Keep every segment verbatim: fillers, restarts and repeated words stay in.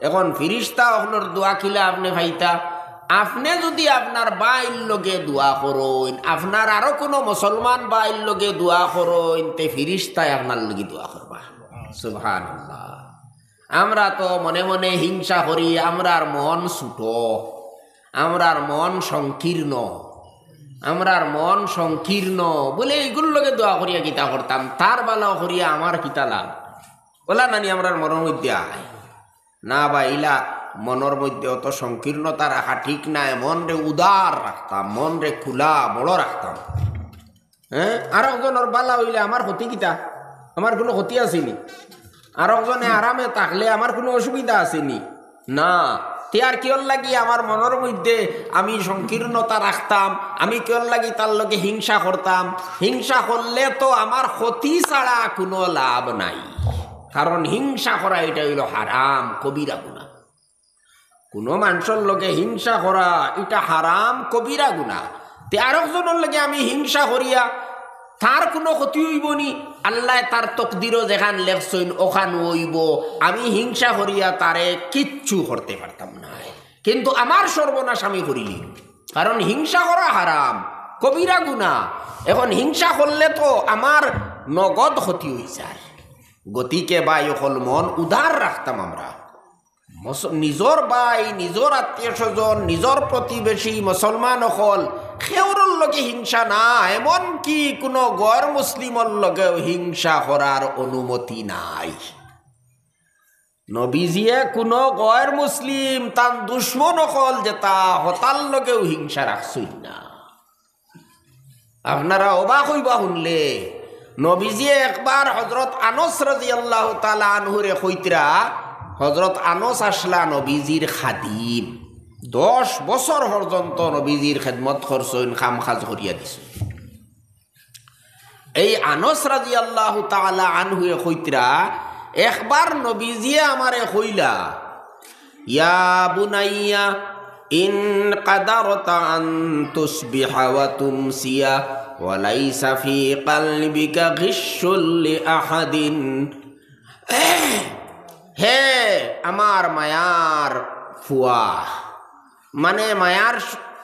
এখন ফিরিস্তা অকলর দোয়া কিলা আপনে পাইতা? আপনে যুদি আপনার ভাইর লগে দোয়া করইন, আপনার আরো কুনু মুসলমান ভাইর লগে দোয়া করইন, তে ফিরিস্তায় আপনার লগে দোয়া করবা। সুবহানাল্লাহ। আমরা তো মনে মনে হিংসা করি, আমরার মন ছোট, আমরার মন সংকীর্ণ, আমরার মন সংকীর্ণ। বলে, "এইগুর লগে দোয়া করিয়া কিতা করতাম, তার বালাও করিয়া আমার কিতা লাভ?" ওলা নানি আমরার মনর মধ্যে আয়। না বা, ইলা মনর মধ্যে অত সংকীর্ণতা রাখা ঠিক নায়। মনরে উদার রাখতাম, মনরে খোলা বড় রাখতাম। হ্যাঁ, আরক জনর বালা অইলে আমার ক্ষতি কিতা? আমার কুনু ক্ষতি আছে নি? আরক জনে আরামে থাকলে আমার কুনু অসুবিধা আছে নি? না। তে আর কিওর লাগি আমার মনর মধ্যে আমি সংকীর্ণতা রাখতাম? আমি কিওর লাগি তার লগে হিংসা করতাম? হিংসা করলে তো আমার ক্ষতি ছাড়া কুনু লাভ নাই। কারণ হিংসা করা ইটা অইলো হারাম, কবিরা গুনাহ। কুনু মানষর লগে হিংসা করা ইটা হারাম, কবিরা গুনাহ। তে আরক জনর লগে আমি হিংসা করিয়া তার কুনু ক্ষতি অইবো নি? আল্লায় তার তকদিরো যেখান লেখছইন অখান অইবো। আমি হিংসা করিয়া তারে কিচ্ছু করতে পারতাম নায়, কিন্তু আমার সর্বনাশ আমি করিলিমু। কারণ হিংসা করা হারাম, কবিরা গুনাহ। এখন হিংসা করলে তো আমার নগদ ক্ষতি অইযার। গতিকে ভাই অকল, মন উদার রাখতাম আমরা। মস-, নিজর ভাই, নিজর আত্মীয় স্বজন, নিজর প্রতিবেশী মুসলমান অকল, কেউরর লগে হিংসা না, এমনকি কুনু গয়র মুসলিমর লগেও হিংসা করার অনুমতি নাই। নবীজিয়ে কুনু গয়র মুসলিম, তান দুশমন অকল যেতা, হতার লগেও হিংসা রাখছইন না। আপনারা অবাক অইবা হুনলে, নবীজিয়ে একবার হযরত আনস রাদিয়াল্লাহু তাআলা আনহুরে কইতরা, হযরত আনস আছলা নবীজির খাদিম, দশ বছর পর্যন্ত নবীজির খেদমত করছইন, কাম কাজ করিয়া দিছইন। এই আনস রাদিয়াল্লাহু তাআলা আনহুয়ে কইতরা, একবার নবীজিয়ে আমারে কইলা, "ইয়া বুনাইয়া, ইন কাদারতা আন তুসবিহা ওয়া তুমসিয়া, ওয়া লাইসা ফি কালবিকা গিশশুল লি আহাদিন।" হে আমার মায়ার ফুয়া, মানে মায়ার,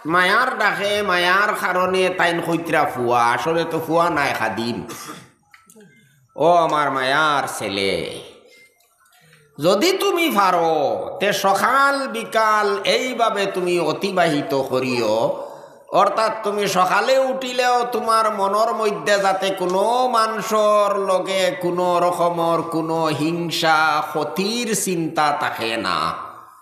মায়ার ডাকে, মায়ার কারণে তাইন কইতরা ফুয়া, আসলে তো ফুয়া নায়, খাদিম। ও আমার মায়ার ছেলে, যদি তুমি পারো, তে সকাল বিকাল এইভাবে তুমি অতিবাহিত করিও, অর্থাৎ তুমি সকালে উঠিলেও তুমার মনর মধ্যে যাতে কুনু মানষর লগে কুনু রকমর কুনু হিংসা, ক্ষতির চিন্তা থাকে না।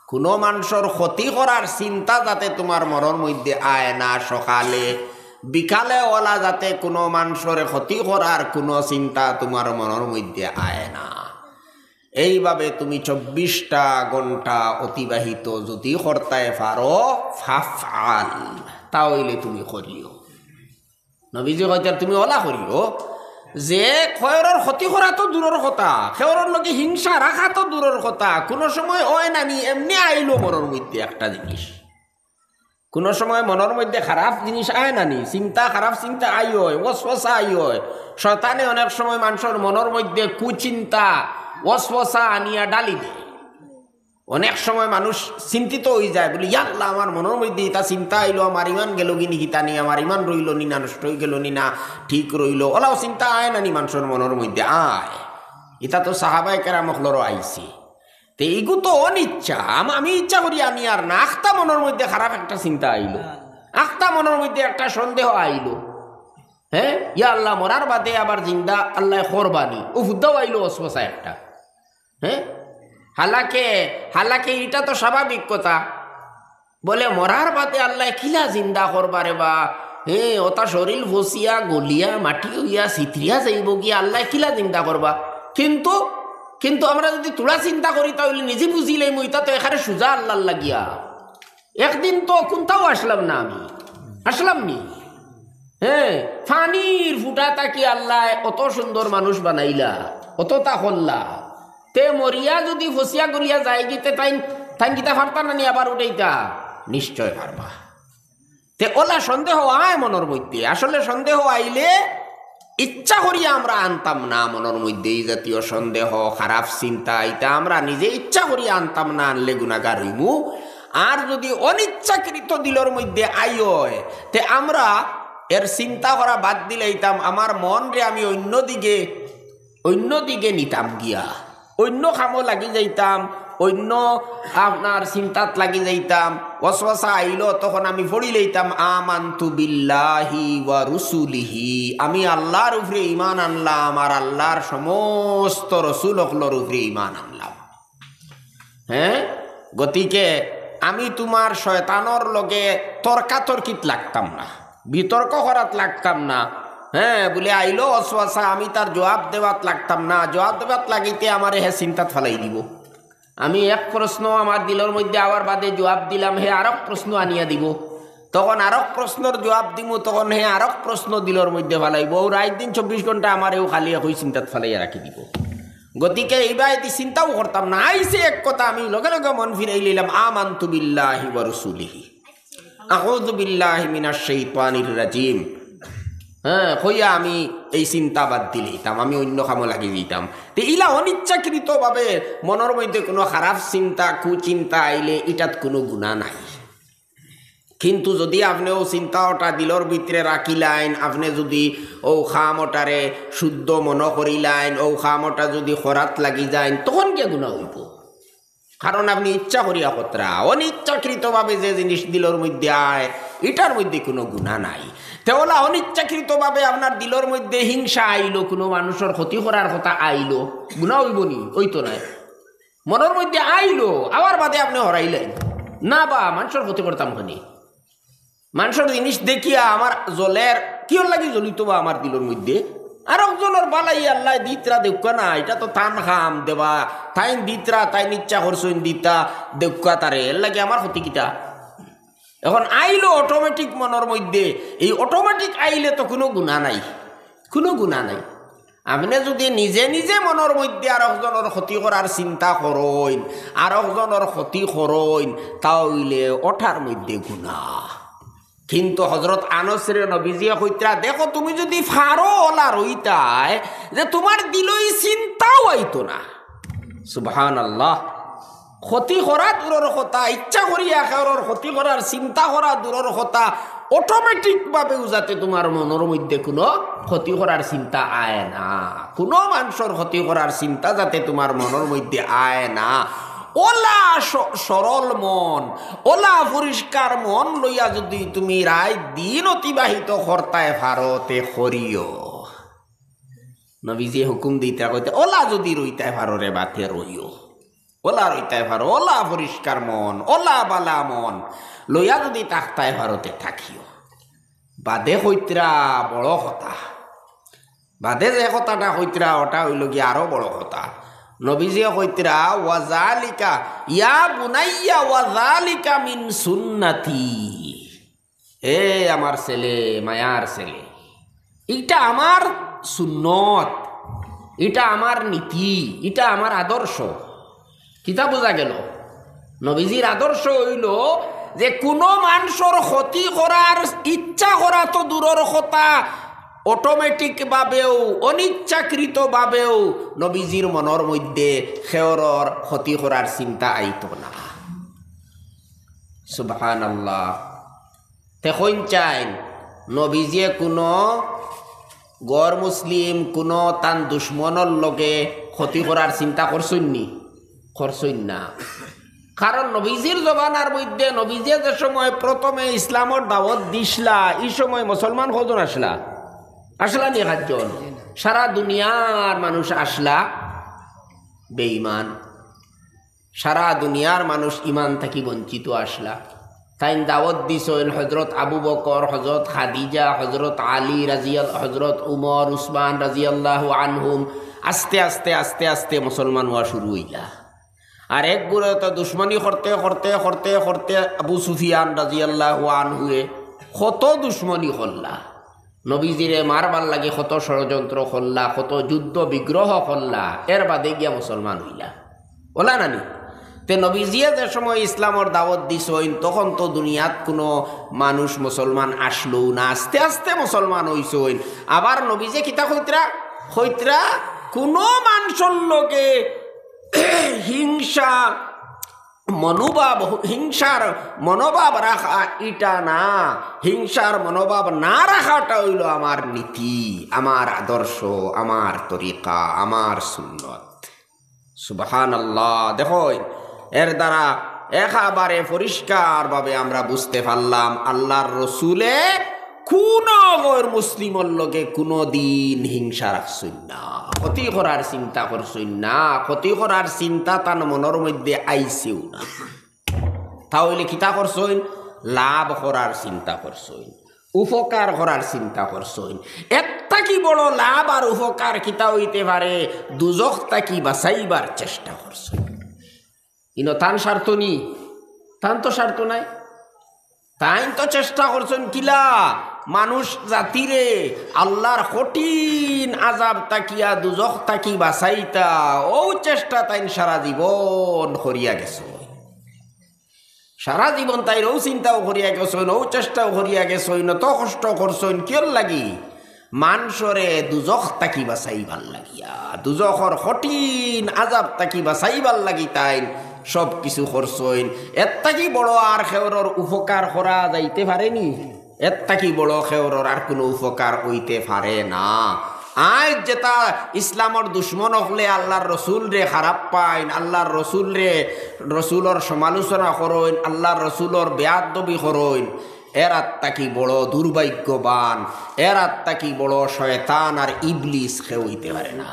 কুনু মানষর ক্ষতি করার চিন্তা যাতে তুমার মনর মধ্যে আয় না সকালে, বিকালে ওলা যাতে কুনু মানষর ক্ষতি করার কুনু চিন্তা তুমার মনর মধ্যে আয় না। এইভাবে তুমি চব্বিশটা ঘন্টা অতিবাহিত যদি করতায় পারো, ফাফআল, তা অইলে তুমি করিও। নবীজি কইতরা, তুমি ওলা করিও যে কেউরর ক্ষতি করা তো দূরর কথা, কেউরর লগে হিংসা রাখা তো দূরর কথা, কুনু সময় অয় না নি, এমনে আইলো মনর মধ্যে একটা জিনিস। কুনু সময় মনর মধ্যে খারাপ জিনিস আয় না নি, চিন্তা, খারাপ চিন্তা আইয়, ওয়াসওয়াসা আইয়। শয়তানে অনেক সময় মানষর মনর মধ্যে কুচিন্তা, ওয়াসওয়াসা আনিয়া ডালি দেয়। অনেক সময় মানুষ চিন্তিত অইযায়, বলে, "ইয়া আল্লাহ, আমার মনর মধ্যে ইতা চিন্তা আইলো, আমার ইমান গেলো গি নি, কিতা নি, আমার ইমান রইলো নি না, নষ্ট অইগেলো নি না, ঠিক রইলো?" ওলাও চিন্তা আয় না নি মানষর মনর মধ্যে? আয়। ইতা তো সাহাবায়ে কেরাম অকলরও আইছে। তে ইগু তো অনিচ্ছা, আম-, আমি ইচ্ছা করি আনিয়ার না। আখতা মনর মধ্যে খারাপ একটা চিন্তা আইলো, আখতা মনর মধ্যে একটা সন্দেহ আইলো, হ্যাঁ, ইয়া আল্লাহ, মরার বাদে আবার জিন্দা আল্লায় করবা নি, অউ হুদ্দাও আইলো ওয়াসওয়াসা একটা। হ্যাঁ, হালাকে, হালাকে ইটা তো স্বাভাবিক কথা। বলে, মরার বাদে আল্লায় কিলা জিন্দা করবা রে বা? হ্যাঁ, অতা শরীল ফসিয়া, গলিয়া, মাটি অইয়া, ছিতরিয়া যাইবো গি, আল্লায় কিলা জিন্দা করবা? কিন্তু, কিন্তু আমরা যদি থুড়া চিন্তা করি, তা অইলে নিজে বুঝিলাইমু, ইতা তো একেবারে সুজা আল্লার লাগিয়া। একদিন তো কুন্তাও আছলাম না আমি, আছলাম নি? হ্যাঁ, পানির ফুটা থাকি আল্লায় অত সুন্দর মানুষ বানাইলা, অততা করলা। তে মরিয়া যদি ফসিয়া গলিয়া যায়গি, তে তাইন, তাইন কিতা পারতা না নি আবার উঠাইতা? নিশ্চয় পারবা। তে ওলা সন্দেহ আয় মনর মধ্যে। আসলে সন্দেহ আইলে ইচ্ছা করিয়া আমরা আনতাম না মনর মধ্যে এই জাতীয় সন্দেহ, খারাপ চিন্তা, ইটা আমরা নিজে ইচ্ছা করিয়া আনতাম না, আনলে গুনাগার অইমু। আর যুদি অনিচ্ছাকৃত দিলর মধ্যে আয় অয়, তে আমরা এর চিন্তা করা বাদ দিলাইতাম, আমার মনরে আমি অইন্য দিকে, অইন্য দিকে নিতাম গিয়া, অইন্য কামো লাগি যাইতাম, অইন্য আপনার চিন্তাত লাগি যাইতাম। ওয়াসওয়াসা আইলো, তখন আমি পড়িলাইতাম, "আমানতু বিল্লাহি ওয়া রুসুলিহি", আমি আল্লাহর উপরে ঈমান আনলাম আর আল্লাহর সমস্ত রসুল অকলর উপরে ঈমান আনলাম। হ্যাঁ, গতিকে আমি তুমার শয়তানর লগে তর্কাতর্কিত লাগতাম না, বিতর্ক করাত লাগতাম না। হ্যাঁ, বুলে আইলো ওয়াসওয়াসা, আমি তার জবাব দেওয়াত লাগতাম না, জবাব দেওয়াত লাগিতে আমারে হে চিন্তাত ফালাই দিবো। আমি এক প্রশ্ন আমার দিলর মধ্যে আওয়ার বাদে জবাব দিলাম, হে আরক প্রশ্ন আনিয়া দিবো, তখন আরক প্রশ্নর জবাব দিমু, তখন হে আরক প্রশ্ন দিলর মধ্যে ফালাইবো। অউ রাইত দিন চব্বিশ ঘন্টা আমারে অউ খালি একই চিন্তাত ফালাইয়া রাখি দিবো। গতিকে ইবায়দি চিন্তাও করতাম না, আইছে এক কথা, আমি লগে লগে মন ফিরাইলাইলাম, "আমানতু বিল্লাহি ওয়া রুসুলিহি, আউযু বিল্লাহি মিনাশ শাইতানির রাজিম।" হ্যাঁ, কইয়া আমি এই চিন্তা বাদ দিলাইতাম, আমি অইন্য কামো লাগি যাইতাম। তে ইলা অনিচ্ছাকৃতভাবে মনর মধ্যে কুনু খারাপ চিন্তা, কুচিন্তা আইলে ইটাত কুনু গুনা নাই। কিন্তু যুদি আপনে অউ চিন্তা ওটা দিলর ভিতরে রাখিলাইন, আপনে যুদি অউ কাম ওটারে শুদ্ধ মনো করিলাইন, অউ কাম ওটা যুদি করাত লাগি যাইন, তখন গিয়া গুনা অইবো। কারণ আপনে ইচ্ছা করিয়া করতরা, অনিচ্ছাকৃতভাবে যে জিনিস দিলর মধ্যে আয়, ইটার মধ্যে কুনু গুনা নাই। তে অলা অনিচ্ছাকৃতভাবে আপনার দিলর মধ্যে হিংসা আইলো, কুনু মানুষর ক্ষতি করার কথা আইলো, গুনা অইবো নি? অইতো নায়। মনর মধ্যে আইলো, আওয়ার বাদে আপনে হরাইলাইন, "না বা, মানষর ক্ষতি করতাম কেনে? মানষর জিনিস দেখিয়া আমার জ্বলের, কিওর লাগি জ্বলিতো বা আমার দিলর মধ্যে? আরক জনর বালাই আল্লায় দিতরা দেউক্কা না, ইটা তো তান কাম দেওয়া, তাইন দিতরা, তাইন ইচ্ছা করছইন দিতা, দেউক্কা তারে, এর লাগি আমার ক্ষতি কিতা?" এখন আইলো automatic মনর মধ্যে, এই automatic আইলে তো কুনু গুনা নাই, কুনু গুনা নাই। আপনে যুদি নিজে নিজে মনর মধ্যে আরক জনর ক্ষতি করার চিন্তা করইন, আরক জনর ক্ষতি করইন, তা অইলে ওটার মধ্যে গুনা। কিন্তু হজরত আনসরে নবীজিয়ে কইতরা, "দেখো, তুমি যুদি ফারো অলা রইতায়, যে তুমার দিলো ই চিন্তাও আইতো না।" সুবহানাল্লাহ। ক্ষতি করা দূরর কথা, ইচ্ছা করিয়া কেউরর ক্ষতি করার চিন্তা করা দূরর কথা, automatic ভাবেও যাতে তুমার মনর মধ্যে কুনু ক্ষতি করার চিন্তা আয় না, কুনু মানষর ক্ষতি করার চিন্তা যাতে তুমার মনর মধ্যে আয় না। অলা স-, সরল মন, অলা পরিষ্কার মন লইয়া যুদি তুমি রাইত দিন অতিবাহিত করতায় ফারো তে করিও। নবীজিয়ে হুকুম দিতরা কইতরা, "অলা যুদি রইতায় ফারো রে বা তে রইও, অলা রইতায় ফারো, অলা পরিষ্কার মন, অলা বালা মন লইয়া যুদি থাকতায় ফারো তে থাকিও।" বাদে কইতরা বড় কথা, বাদে যে কথাটা কইতরা ওটা অইলো গিয়া আরো বড় কথা। নবীজিয়ে কইতরা, "ওয়া যালিকা, ইয়া বুনাইয়া, ওয়া যালিকা মিন সুন্নতি।" এ আমার ছেলে, মায়ার ছেলে, ইটা আমার সুন্নত, ইটা আমার নীতি, ইটা আমার আদর্শ। কিতা বুঝা গেল? নবীজির আদর্শ অইলো যে কুনু মানষর ক্ষতি করার ইচ্ছা করা তো দূরর কথা, automatic ভাবেও, অনিচ্ছাকৃত ভাবেও নবীজির মনর মধ্যে কেউরর ক্ষতি করার চিন্তা আইতো না। সুবহানাল্লাহ। তে কইন চাইন, নবীজিয়ে কুনু গর মুসলিম, কুনু তান দুশমনর লগে ক্ষতি করার চিন্তা করছইন নি? করছইন না। কারণ নবীজির জমানার মধ্যে নবীজিয়ে যে সময় প্রথমে ইসলামর দাওয়াত দিছলা, ই সময় মুসলমান কয়জন আছলা? আছলা নি একজন? সারা দুনিয়ার মানুষ আছলা বেঈমান। সারা দুনিয়ার মানুষ ইমান থাকি বঞ্চিত আছলা। তাইন দাওয়াত দিছইন হজরত আবু বকর, হজরত খাদিজা, হজরত আলী রাজিয়াল-, হজরত উমর, উসমান রাজিয়াল্লাহু আনহুম। আস্তে আস্তে, আস্তে আস্তে মুসলমান অওয়া শুরু অইলা। আর এক গুরে তো দুশমনি করতে, করতে, করতে, করতে আবু সুফিয়ান রাজিয়াল্লাহু আনহুয়ে কত দুশমনি করলা। নবীজিরে মারবার লাগি কত ষড়যন্ত্র করলা, কত যুদ্ধ বিগ্রহ করলা, এর বাদে গিয়া মুসলমান অইলা। অলা নানি? তে নবীজিয়ে যে সময় ইসলামর দাওয়াত দিছইন, তখন তো দুনিয়াত কুনু মানুষ মুসলমান আছলউ না, আস্তে আস্তে মুসলমান অইছইন। আবার নবীজিয়ে কিতা কইতরা? কইতরা, কুনু মানষর লগে হিংসা মনোভাব, হিংসার মনোভাব রাখা ইটা না, হিংসার মনোভাব না রাখাটা অইলো আমার নীতি, আমার আদর্শ, আমার তরিকা, আমার সুন্নত। সুবহানাল্লাহ। দেখো, এর দ্বারা একেবারে পরিষ্কারভাবে আমরা বুঝতে পারলাম, আল্লাহর রসুলে কুনু গয়র মুসলিমর লগে কুনু দিন হিংসা রাখছইন না, ক্ষতি করার চিন্তা করছইন না, ক্ষতি করার চিন্তা তান মনর মধ্যে আইছেও না। তা অইলে কিতা করছইন? লাভ করার চিন্তা করছইন, উপকার করার চিন্তা করছইন। এর থাকি বড় লাভ আর উপকার কিতা অইতে পারে? দুজখ থাকি বাঁচাইবার চেষ্টা করছইন। ইনো তান স্বার্থ নি, তান তো স্বার্থ নাই। তাইন তো চেষ্টা করছইন কিলা মানুষ জাতিরে আল্লাহর কঠিন আযাব থাকিয়া দুজখ থাকি বাঁচাইতা, অউ চেষ্টা তাইন সারা জীবন করিয়া গেছইন। সারা জীবন তাইন অউ চিন্তাও করিয়া গেছইন, অউ চেষ্টাও করিয়া গেছইন, অত কষ্ট করছইন, কিয়র লাগি? মানষরে দুজখ থাকি বাঁচাইবার লাগিয়া, দুজখর কঠিন আযাব থাকি বাঁচাইবার লাগি তাইন সব কিছু করছইন। এর থাকি বড় আর কেউরর উপকার করা যাইতে পারে নি? এর থাকি বড় কেউরর আর কুনু উপকার অইতে পারে না। আইজ যেতা ইসলামর দুশমন অকলে আল্লাহর রসুলরে খারাপ পাইন, আল্লাহর রসুলরে, রসুলর সমালোচনা করইন, আল্লাহর রসুলর বেয়াদবি করইন, এরার থাকি বড় দুর্ভাগ্যবান, এরার থাকি বড় শয়তান আর ইবলিস কেউ অইতে পারে না।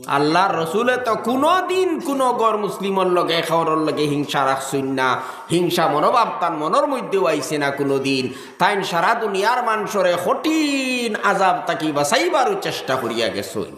আল্লাহর রসুলে তো কুনু দিন কুনু গয়র মুসলিমর লগে, কেউরর লগে হিংসা রাখছইন না, হিংসা মনোভাব তান মনর মধ্যেও আইছে না কুনু দিন। তাইন সারা দুনিয়ার মানষরে কঠিন আযাব থাকি বাঁচাইবারও চেষ্টা করিয়া গেছইন।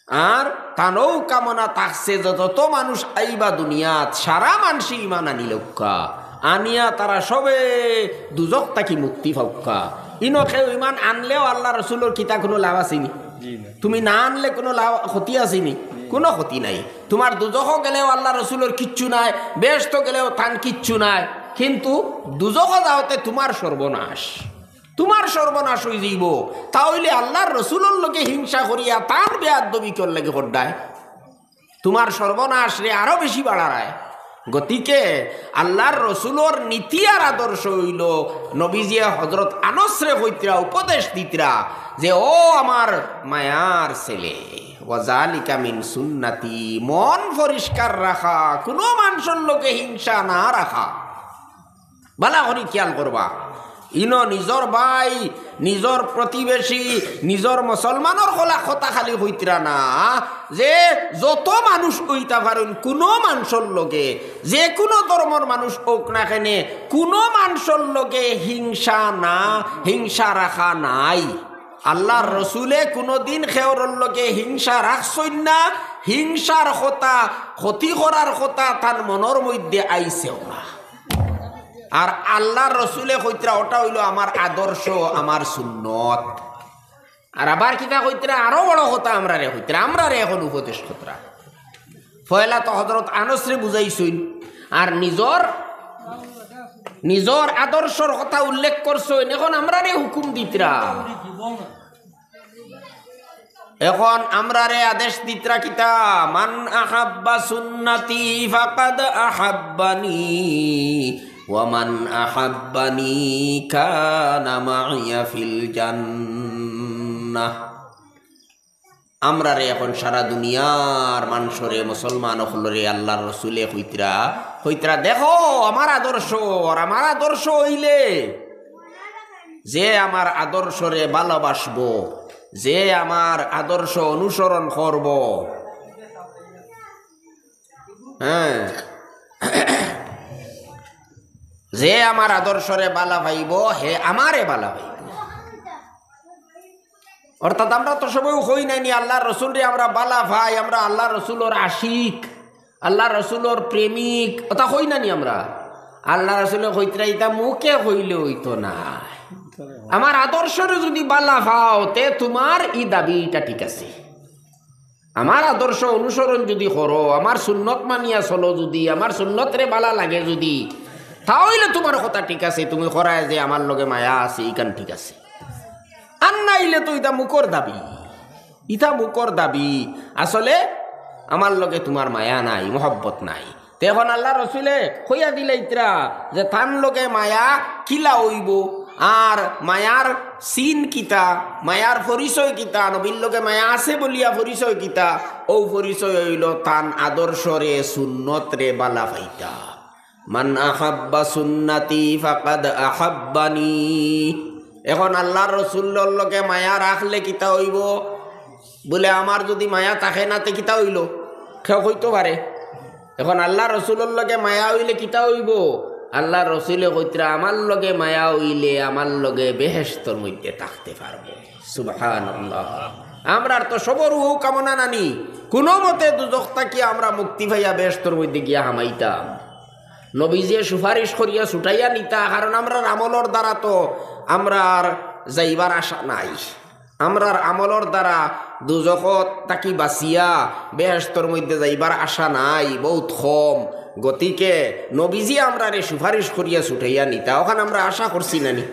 আর তানও কামনা থাকছে যে যত মানুষ আইবা দুনিয়াত, সারা মানষে ইমান আনিলউক্কা, আনিয়া তারা সবে দুজখ থাকি মুক্তি পাউক্কা। ইনো কেউ ইমান আনলেও আল্লাহর রসুলর কিতা কুনু লাভ আছে নি? জি না। তুমি না আনলে কুনু লাভ, ক্ষতি আছে নি? জি। কুনু ক্ষতি নাই। তুমার দুজখো গেলেও আল্লাহর রসুলর কিচ্ছু নাই, বেহেস্তো গেলেও তান কিচ্ছু নাই, কিন্তু দুজখো যাওতে তুমার সর্বনাশ। তুমার সর্বনাশ অইযিবো। তা অইলে আল্লাহর রসুলর লগে হিংসা করিয়া তান বেয়াদবি কিয়র লাগি কররায়? তুমার সর্বনাশরে আরো বেশি বাড়ারায়। গতিকে আল্লাহর রসুলর নীতি আর আদর্শ অইলো, নবীজিয়ে হজরত আনসরে কইতরা, উপদেশ দিতরা যে, "ও আমার মায়ার ছেলে, ওয়াজালিকা মিন সুন্নতি, মন পরিষ্কার রাখা, কুনু মানষর লগে হিংসা না রাখা।" বালা করি খিয়াল করবা, ইনো নিজর ভাই, নিজর প্রতিবেশী, নিজর মুসলমানর কলা কথা খালি কইতরা না, যে যত মানুষ অইতা পারইন, কুনু মানষর লগে, যে কুনু ধর্মর মানুষ অউক না কেনে, কুনু মানষর লগে হিংসা না, হিংসা রাখা নাই। আল্লাহর রসুলে কুনুদিন কেউরর লগে হিংসা রাখছইন না, হিংসার কথা, ক্ষতি করার কথা তান মনর মধ্যে আইছেও না। আর আল্লাহর রসুলে কইতরা, "ওটা অইলো আমার আদর্শ, আমার সুন্নত।" আর আবার কিতা কইতরা, আরো বড় কথা আমরারে কইতরা, আমরারে এখন উপদেশ করতরা। পয়লা তো হজরত আনসরে বুঝাইছইন, আর নিজর, নিজর আদর্শর কথা উল্লেখ করছইন, এখন আমরারে হুকুম দিতরা। এখন আমরারে আদেশ দিতরা কিতা? "মান আহাব্বা সুন্নতি ফাকাদ আহাব্বানি, ওয়া মান আহাব্বানি কানা মাইয়া ফিল জান্নাহ।" আমরারে এখন সারা দুনিয়ার মানষরে, মুসলমান অকলরে আল্লাহর রসুলে কইতরা, কইতরা, "দেখো আমার আদর্শ, আর আমার আদর্শ অইলে যে আমার আদর্শরে ভালোবাসবো, যে আমার আদর্শ অনুসরণ করবো, হ্যাঁ, যে আমার আদর্শরে বালা পাইবো, হে আমারে বালা পাইবো।" অর্থাৎ আমরা তো সবেউ কই না নি আল্লাহর রসুলরে আমরা বালা পাই, আমরা আল্লাহর রসুলর আশিক, আল্লাহর রসুলর প্রেমিক, ওটা কই না নি আমরা? আল্লাহর রসুলে কইতরা, "ইতা মুখে কইলে অইতো না, আমার আদর্শরে যুদি বালা পাও, তে তুমার ই দাবিটা ঠিক আছে।" আমার আদর্শ অনুসরণ যুদি করো, আমার সুন্নত মানিয়া চলো যুদি, আমার সুন্নতরে বালা লাগে যুদি, তা অইলে তুমার কথা ঠিক আছে, তুমি কইরায় যে আমার লগে মায়া আছে, ইখান ঠিক আছে। আর নাইলে তো ইতা মুখর দাবি, ইতা মুখর দাবি, আসলে আমার লগে তুমার মায়া নাই, মহব্বত নাই। তে অখন আল্লার রসুলে কইয়া দিলাইত্রা যে তান লগে মায়া কিলা অইবো, আর মায়ার চিন কিতা, মায়ার পরিচয় কিতা, নবীর লগে মায়া আছে বলিয়া পরিচয় কিতা? অউ পরিচয় অইলো তান আদর্শরে, সুন্নতরে বালা পাইতা। মান আহাব্বা সুন্নতি ফাকাদ আহাব্বানি। অখন আল্লার রসুলর লগে মায়া রাখলে কিতা অইবো? বুলে, আমার যুদি মায়া থাকে না, তে কিতা অইলো? কেউ কইতো পারে? অখন আল্লার রসুলর লগে মায়া অইলে কিতা অইবো? আল্লার রসুলে কইত্রা, আমার লগে মায়া অইলে আমার লগে বেহেশতর মধ্যে থাকতে পারবো। সুবহানাল্লাহ। আমরার তো সবর অউ কামনা নানি, কুনু মতে দুজখ থাকি আমরা মুক্তি পাইয়া বেহেশতর মধ্যে গিয়া হামাইতাম। নবীজিয়ে সুপারিশ করিয়া ছুটাইয়া নিতা, কারণ আমরার আমলর দ্বারা তো আমরার যাইবার আশা নাই। আমরার আমলর দ্বারা দুজখত থাকি বাচিয়া বেহেশতর মধ্যে যাইবার আশা নাই, বউত কম। গতিকে নবীজিয়ে আমরারে সুপারিশ করিয়া ছুটাইয়া নিতা, অখান আমরা আশা করছি নানি?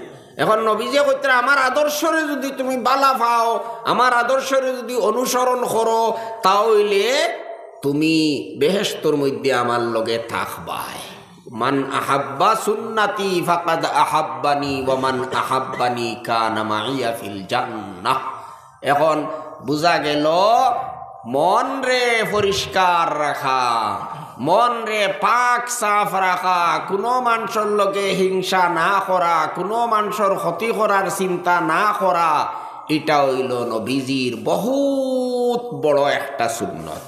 অখন নবীজিয়ে কইত্রা, আমার আদর্শরে যুদি তুমি বালা পাও, আমার আদর্শরে যুদি অনুসরণ করো, তা অইলে তুমি বেহেশতর মধ্যে আমার লগে থাকবায়। মান আহাব্বা সুন্নতি ফাকাদ আহাব্বানি ওয়া মান আহাব্বানি কানা মাইয়া ফিল জান্নাহ। অখন বুঝা গেল, মনরে পরিষ্কার রাখা, মনরে পাক সাফ রাখা, কুনু মানষর লগে হিংসা না করা, কুনু মানষর ক্ষতি করার চিন্তা না করা, ইটা অইলো নবীজির বউত বড় একটা সুন্নত,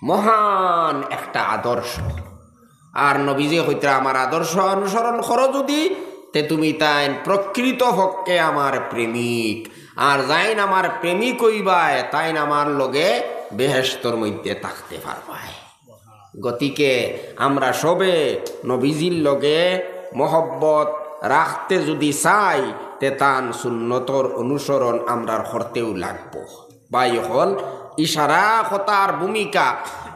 মহান একটা আদর্শ। আর নবীজিয়ে কইত্রা, আমার আদর্শ অনুসরণ করো যুদি, তে তুমি তাইন প্রকৃত পক্ষে আমার প্রেমিক। আর যাইন আমার প্রেমিক অইবায়, তাইন আমার লগে বেহেশতর মধ্যে থাকতে পারবায়। গতিকে আমরা সবে নবীজির লগে মহব্বত রাখতে যুদি চাই, তে তান সুন্নতর অনুসরণ আমরার করতেউ লাগবো। ভাই অকল, ইশারা কথার ভূমিকা,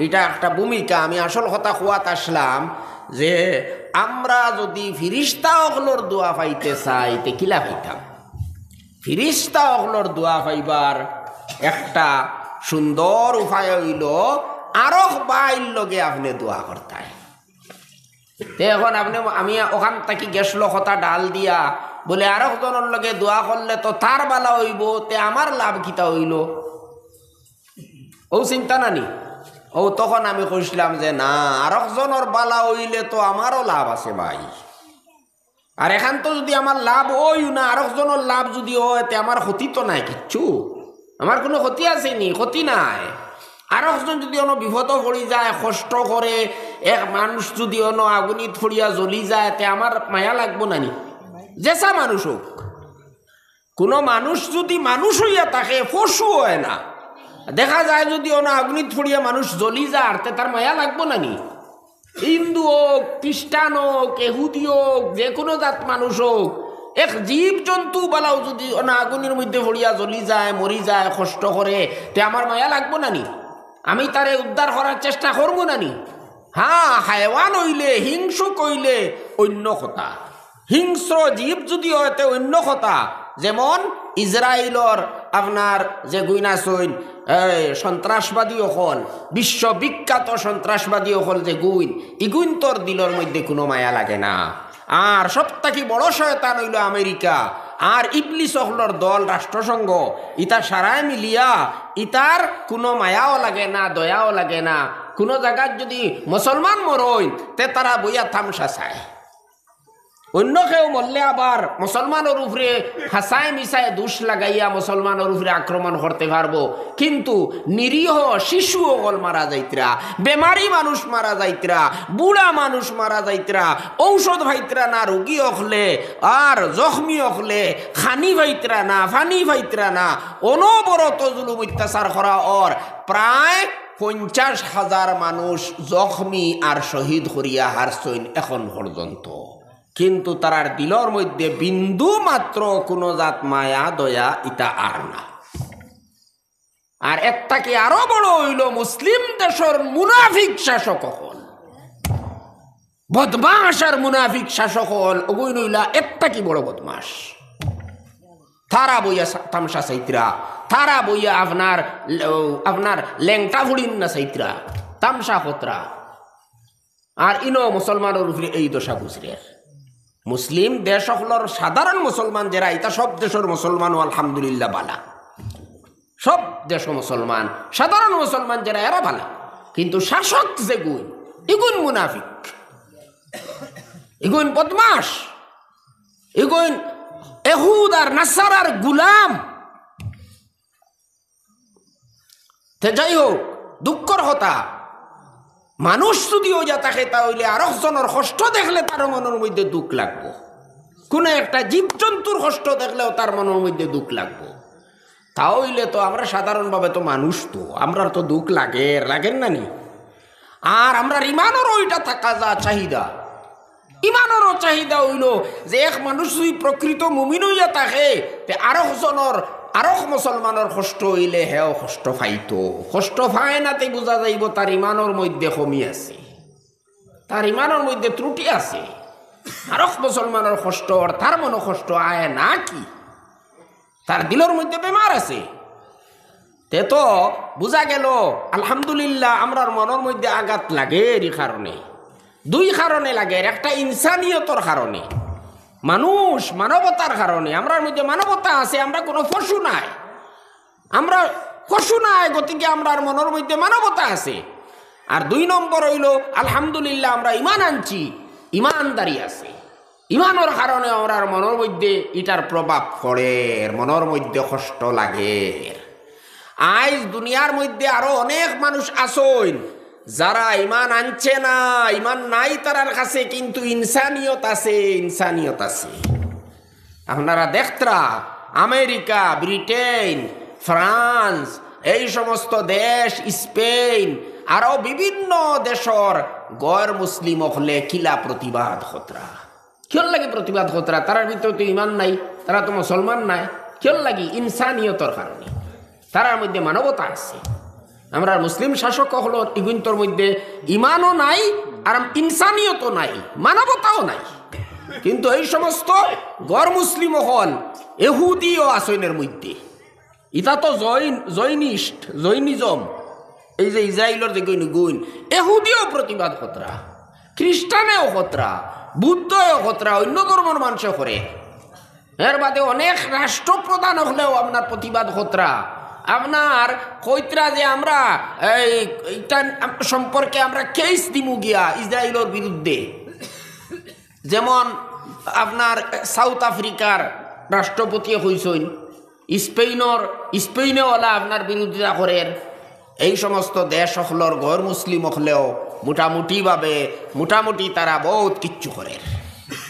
ইটা একটা ভূমিকা। আমি আসল কথা কওয়াত আসলাম যে আমরা যুদি ফিরিস্তা অকলর দোয়া পাইতে চাই, তে কিলা পাইতাম? ফিরিস্তা অকলর দোয়া পাইবার একটা সুন্দর উপায় অইলো আরক ভাইর লগে আপনে দোয়া করতায়। তে অখন আপনে, আমি অখান থাকি গেছলো কথা ডাল দিয়া, বুলে আরক জনর লগে দোয়া করলে তো তার বালা অইবো, তে আমার লাভ কিতা অইলো? অউ চিন্তা নানি? অউ তখন আমি কইছলাম যে না, আরক জনর বালা অইলে তো আমারও লাভ আছে ভাই। আর অখান তো যুদি আমার লাভ অইও না, আরক জনর লাভ যুদি অয়, তে আমার ক্ষতি তো নাই কিচ্ছু। আমার কুনু ক্ষতি আছে নি? ক্ষতি নাই। আরক জন যুদি অনো বিপদো পড়ি যায়, কষ্ট করে, এক মানুষ যুদি অনো আগুনিত পড়িয়া জ্বলি যায়, তে আমার মায়া লাগবো নানি? যেসা মানুষ অউক, কুনু মানুষ যুদি মানুষ অইয়া থাকে, পশু অয় না, দেখা যায় যুদি অনো আগুনিত পড়িয়া মানুষ জ্বলি যার, তে তার মায়া লাগবো নানি? হিন্দু অউক, খ্রিস্টান অউক, এহুদি অউক, যেকুনু জাত মানুষ অউক, এক জীব জন্তু বালাও যুদি অনো আগুনির মধ্যে পড়িয়া জ্বলি যায়, মরি যায়, কষ্ট করে, তে আমার মায়া লাগবো নানি? আমি তারে উদ্ধার করার চেষ্টা করমু নানি? হ্যাঁ, হায়ওয়ান অইলে, হিংসুক অইলে অইন্য কথা। হিংস্র জীব যুদি অয়, তে অইন্য কথা। যেমন ইসরাইলর আপনার যেগুইন আছইন, এই সন্ত্রাসবাদী অকল, বিশ্ববিখ্যাত সন্ত্রাসবাদী অকল যেগুইন, ইগুইন্তর দিলর মধ্যে কুনু মায়া লাগে না। আর সব থাকি বড় শয়তান অইলো আমেরিকা, আর ইবলিস অকলর দল রাষ্ট্রসংঘ, ইতা সারায় মিলিয়া ইতার কুনু মায়াও লাগে না, দয়াও লাগে না। কুনু জাগাত যুদি মুসলমান মরইন, তে তারা বইয়া তামশা চায়। অইন্য কেউ মরলে আবার মুসলমানর উপরে হাছায় মিছায় দুষ লাগাইয়া মুসলমানর উপরে আক্রমণ করতে পারবো, কিন্তু নিরীহ শিশু অকল মারা যাইতরা, বেমারি মানুষ মারা যাইতরা, বুড়া মানুষ মারা যাইতরা, ঔষধ পাইতরা না রুগী অকলে, আর জখমি অকলে, খানি পাইতরা না, পানি পাইতরা না, অনবরত জুলুম অত্যাচার করা অর। প্রায় পঞ্চাশ হাজার মানুষ জখমি আর শহীদ করিয়া হারছইন এখন পর্যন্ত। কিন্তু তারার দিলর মধ্যে বিন্দু মাত্র কুনু জাত মায়া দয়া ইতা আর না। আর এর থাকি আরো বড় অইলো মুসলিম দেশর মুনাফিক শাসক অকল, বদমাশ আর মুনাফিক শাসক অকল, অগুইন অইলা এর থাকি বড় বদমাশ। তারা বইয়া সা-, তামশা চাইতরা, তারা বইয়া আপনার লে-, আপনার লেংটা ফুড়িন না চাইতরা, তামশা করতরা। আর ইনো মুসলমানর উপরে এই দশা গুজরের। মুসলিম দেশ অকলর সাধারণ মুসলমান যেরা, ইতা সব দেশর মুসলমানও আলহামদুলিল্লাহ বালা, সব দেশও মুসলমান, সাধারণ মুসলমান যেরা, এরা বালা। কিন্তু শাসক যেগুইন, ইগুইন মুনাফিক, ইগুইন বদমাশ, ইগুইন এহুদ আর নাসারার গুলাম। তে যাই হোক, দুঃখর কথা, মানুষ যুদি অইয়া থাকে, তা অইলে আরক জনর কষ্ট দেখলে তার মনর মধ্যে দুঃখ লাগবো। কুনু একটা জীবজন্তুর কষ্ট দেখলেও তার মনর মধ্যে দুঃখ লাগবো। তা অইলে তো আমরা সাধারণভাবে তো মানুষ, তো আমরার তো দুঃখ লাগের, লাগের না নি? আর আমরার ইমানরও ইটা থাকা যা চাহিদা। ইমানরও চাহিদা অইলো যে এক মানুষ যুদি প্রকৃত মুমিন অইয়া থাকে, তে আরক জনর, আরক মুসলমানর কষ্ট অইলে হেও কষ্ট পাইতো। কষ্ট পায় না, তে বুঝা যাইবো তার ইমানর মধ্যে কমি আছে, তার ইমানর মধ্যে ত্রুটি আছে। আরক মুসলমানর কষ্ট আর তার মনো কষ্ট আয় না কি? তার দিলর মধ্যে বেমার আছে। তে তো বুঝা গেল, আলহামদুলিল্লাহ, আমরার মনর মধ্যে আঘাত লাগের ই কারণে। দুই কারণে লাগের, একটা ইনসানিয়তর কারণে। মানুষ, মানবতার কারণে। আমরার মধ্যে মানবতা আছে, আমরা কুনু পশু নায়। আমরা পশু নায়, গতিকে আমরার মনর মধ্যে মানবতা আছে। আর দুই নম্বর অইলো, আলহামদুলিল্লাহ, আমরা ইমান আনছি, ইমানদারি আছে। ইমানর কারণে আমরার মনর মধ্যে ইটার প্রভাব পড়ের, মনর মধ্যে কষ্ট লাগের। আইজ দুনিয়ার মধ্যে আরো অনেক মানুষ আছইন, যারা ইমান আনছে না, ইমান নাই তারার কাছে, কিন্তু ইনসানিয়ত আছে, ইনসানিয়ত আছে। আপনারা দেখতরা, আমেরিকা, ব্রিটেন, ফ্রান্স, এই সমস্ত দেশ, স্পেন, আরো বিভিন্ন দেশর গর মুসলিম অকলে কিলা প্রতিবাদ করতরা। কিয়র লাগি প্রতিবাদ করতরা? তারার ভিতরে তো ইমান নাই, তারা তো মুসলমান নায়। কিয়র লাগি? ইনসানিয়তর কারণে। তারার মধ্যে মানবতা আছে। আমরার মুসলিম শাসক অকলর ইগুইন্তর মধ্যে ইমানও নাই, আর ইনসানিয়তও নাই, মানবতাও নাই। কিন্তু এই সমস্ত গর মুসলিম অকল, এহুদিও আছইন এর মধ্যে। ইতা তো জৈন, জৈনিস্ট, জৈনিজম। এই যে ইসরায়েলর যেগুইন, এহুদিও প্রতিবাদ করতরা, খ্রিস্টানেও করতরা, বুদ্ধও করতরা, অন্য ধর্মর মানষে করে। এর বাদে অনেক রাষ্ট্রপ্রধান অকলেও আপনার প্রতিবাদ করতরা। আপনার কইতরা যে আমরা এই, ইটা সম্পর্কে আমরা কেস দিমু গিয়া ইসরায়েলর বিরুদ্ধে। যেমন আপনার সাউথ আফ্রিকার রাষ্ট্রপতিয়ে কইছইন, স্পেনর, স্পেনে অলা আপনার বিরোধিতা করের। এই সমস্ত দেশ অকলর গর মুসলিম অকলেও মোটামুটিভাবে, মোটামুটি তারা বউত কিচ্ছু করের,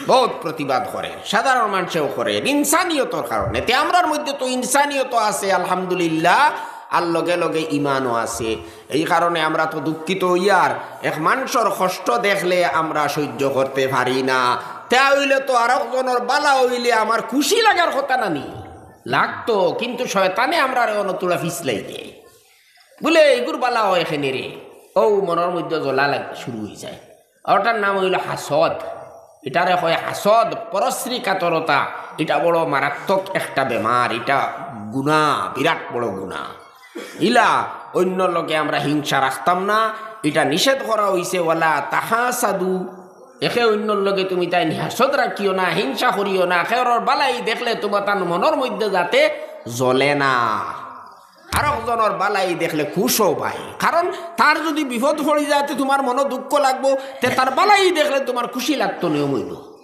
বউত প্রতিবাদ করের, সাধারণ মানষেও করের, ইনসানিয়তর কারণে। তে আমরার মধ্যে তো ইনসানিয়ত আছে, আলহামদুলিল্লাহ। আর লগে লগে ইমানও আছে। এই কারণে আমরা তো দুঃখিত অইয়ার, এক মানষর কষ্ট দেখলে আমরা সহ্য করতে পারি না। তে অইলে তো আরক জনর বালা অইলে আমার খুশি লাগার কথা না নি? লাগতো, কিন্তু শয়তানে আমরারে অনতুড়া ফিছলাই দেয়। বুলে, "ইগুর বালা অয় কেনে রে?" অউ মনর মধ্যে জ্বলা লাগ-, শুরু অই যায়। অটার নাম অইলো হাসদ। ইটারে কয় হাসদ, পরশ্রী কাতরতা। ইটা বড় মারাত্মক একটা বেমার, ইটা গুনা, বিরাট বড় গুনা। ইলা অইন্যর লগে আমরা হিংসা রাখতাম না, ইটা নিষেধ করা অইছে, "ওয়ালা তাহাসাদু।" একে অইন্যর লগে তুমি তাইন হাসদ রাখিও না, হিংসা করিও না, কেউরর বালাই দেখলে তুমার তান মনর মধ্যে যাতে জ্বলে না। আরক জনর বালাই দেখলে খুশ অও ভাই, কারণ তার যুদি বিপদ পড়ি যায়, তে তুমার মনো দুঃখ লাগবো, তে তার বালাই দেখলে তুমার খুশি লাগতো, নিয়ম অইলো,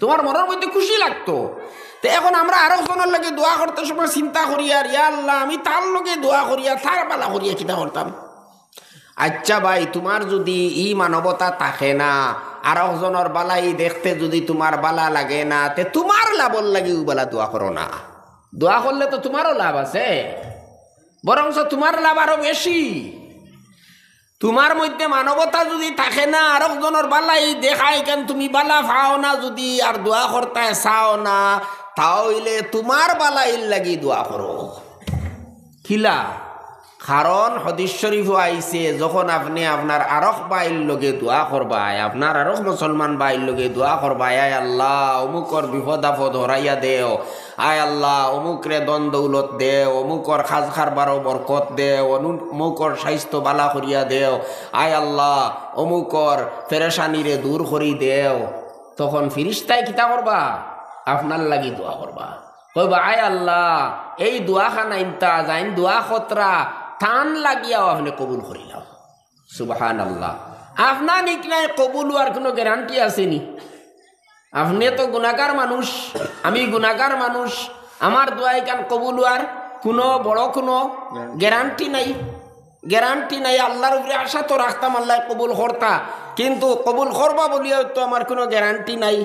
তুমার মনর মধ্যে খুশি লাগতো। তে এখন আমরা আরক জনর লগে দোয়া করতে সময় চিন্তা করি, আর ইয়া আল্লাহ, আমি তার লগে দোয়া করিয়া, তার বালা করিয়া কিতা করতাম? আচ্ছা ভাই, তুমার যুদি ই মানবতা থাকে না, আরক জনর বালাই দেখতে যুদি তুমার বালা লাগে না, তে তুমার লাভর লাগি অউ বালা দোয়া করো না। দোয়া করলে তো তুমারও লাভ আছে, বরঞ্চ তুমার লাভ আরো বেশি। তুমার মধ্যে মানবতা যুদি থাকে না, আরক জনর বালাই দেখায় কেন, তুমি বালা পাও না যুদি, আর দোয়া করতায় চাও না, তা অইলে তুমার বালাইর লাগি দোয়া করো। কিলা? কারণ হাদিস শরীফো আইছে, যখন আপনে আপনার আরক ভাইর লগে দোয়া করবায়, আপনার আরক মুসলমান ভাইর লগে দোয়া করবায়, "আয় আল্লাহ, অমুকর বিপদ আপদ হরাইয়া দেও, আয় আল্লাহ, অমুকরে ধন দৌলত দেও, অমুকর কাজ কারবারো বরকত দেও, অনু-, অমুকর স্বাস্থ্য বালা করিয়া দেও, আয় আল্লাহ, অমুকর পেরেশানিরে দূর করি দেও।" তখন ফিরিস্তায় কিতা করবা? আপনার লাগি দোয়া করবা। কইবা, "আয় আল্লাহ, এই দোয়া খানা ইনতা যাইন দোয়া করতরা, তান লাগিয়াও আপনে কবুল করিলাও।" সুবহানাল্লাহ। আপনার নিক নাই কবুল হওয়ার কোনো গ্যারান্টি আছে নি? আপনে তো গুনাগার মানুষ, আমি গুনাগার মানুষ, আমার দোয়া ইখান কবুল হওয়ার কোনো বড় কোনো গ্যারান্টি নাই। গ্যারান্টি নাই। আল্লাহর উপরে আশা তো রাখতাম আল্লায় কবুল করতা, কিন্তু কবুল করবা বলিয়াও তো আমার কোনো গ্যারান্টি নাই,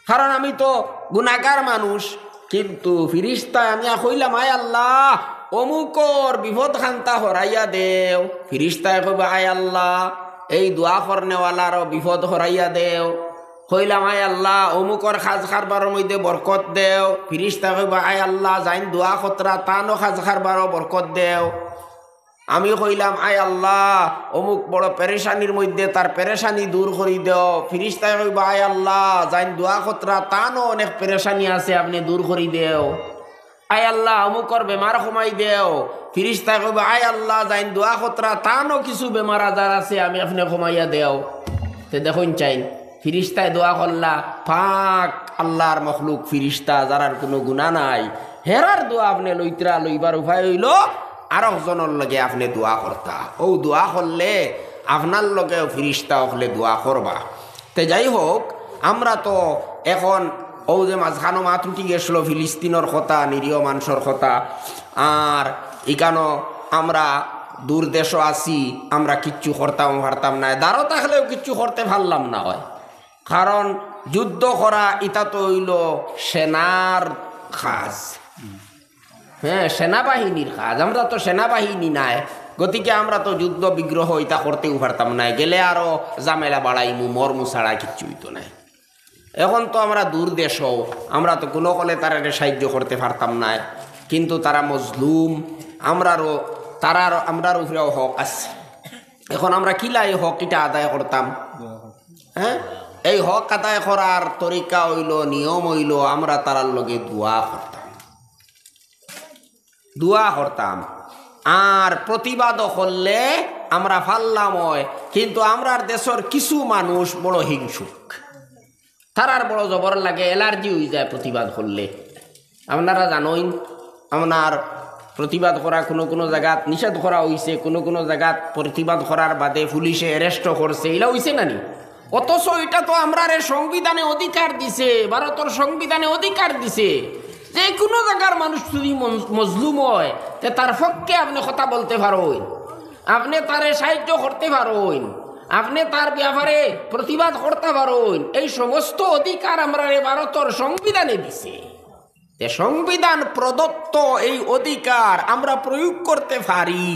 কারণ আমি তো গুনাগার মানুষ। কিন্তু ফিরিস্তায় আনিয়া কইলাম, "আয় আল্লাহ, অমুকর বিপদ খান্তা হরাইয়া দেও।" ফিরিস্তায় কইবা, "আয় আল্লাহ, এই দোয়া করনেওয়ালারও বিপদ হরাইয়া দেও।" কইলাম, "আয় আল্লাহ, অমুকর কাজ কারবারর মধ্যে বরকত দেও।" ফিরিস্তায় কইবা, "আয় আল্লাহ, যাইন দোয়া করতরা, তানও কাজ কারবারও বরকত দেও।" আমি কইলাম, "আয় আল্লাহ, অমুক বড় পেরেশানির মধ্যে, তার পেরেশানি দূর করি দেও।" ফিরিস্তায় কইবা, "আয় আল্লাহ, যাইন দোয়া করতরা, তানও অনেক পেরেশানি আছে, আপনে দূর করি দেও।" "আয় আল্লাহ, অমুকর বেমার কমাই দেও।" ফিরিস্তায় কইবা, "আয় আল্লাহ, যাইন দোয়া করতরা, তানও কিছু বেমার আজার আছে, আমি আপনে কমাইয়া দেও।" তে দেখইন চাইন, ফিরিস্তায় দোয়া করলা, পাক আল্লাহর মখলুক ফিরিস্তা, যারার কোনো গুনাহ নাই, হেরার দোয়া আপনে লইতরা, লইবার উপায় অইলো আরক জনর লগে আপনে দোয়া করতা। অউ দোয়া করলে আপনার লগেও ফিরিস্তা অকলে দোয়া করবা। তে যাই হোক, আমরা তো এখন অউ যে মাঝখানো মাত উঠি গেছলো ফিলিস্তিনর কথা, নিরীহ মানষর কথা, আর ইকানো আমরা দূর দেশো আছি, আমরা কিচ্ছু করতাম পারতাম নায়, দারো থাকলেও কিচ্ছু করতে পারলাম না অয়। কারণ যুদ্ধ করা ইতা তো অইলো সেনার কাজ, হ্যাঁ, সেনাবাহিনীর কাজ। আমরা তো সেনাবাহিনী নায়, গতিকে আমরা তো যুদ্ধ বিগ্রহ ইতা করতেও পারতাম নায়, গেলে আরো ঝামেলা বাড়াইমু, মরমু ছাড়া কিচ্ছু অইতো নায়। এখন তো আমরা দূর দেশো, আমরা তো কোনো কলে তারারে সাহায্য করতে পারতাম নায়, কিন্তু তারা মজলুম, আমরারও, তারার, আমরার উপরেও হক আছে। এখন আমরা কিলা এই হক ইটা আদায় করতাম? হ্যাঁ, এই হক আদায় করার তরিকা অইলো, নিয়ম অইলো, আমরা তারার লগে দোয়া করতাম, দোয়া করতাম। আর প্রতিবাদও করলে আমরা পারলাম অয়, কিন্তু আমরার দেশর কিছু মানুষ বড় হিংসুক, তারার বড় জবর লাগে, অ্যালার্জি অইযায় প্রতিবাদ করলে। আপনারা জানইন, আপনার প্রতিবাদ করা কোনো কোনো জাগাত নিষেধ করা অইছে, কোনো কোনো জাগাত প্রতিবাদ করার বাদে পুলিশে অ্যারেস্টও করছে, ইলা অইছে না নি? অথচ ইটা তো আমরারে সংবিধানে অধিকার দিছে, ভারতর সংবিধানে অধিকার দিছে, যে কোনো জাগার মানুষ যদি মন-, মজলুম অয়, তে তার পক্ষে আপনে কথা বলতে পারইন, আপনে তারে সাহায্য করতে পারইন, আপনে তার ব্যাপারে প্রতিবাদ করতে পারইন। এই সমস্ত অধিকার আমরারে ভারতর সংবিধানে দিছে। যে সংবিধান প্রদত্ত এই অধিকার আমরা প্রয়োগ করতে পারি,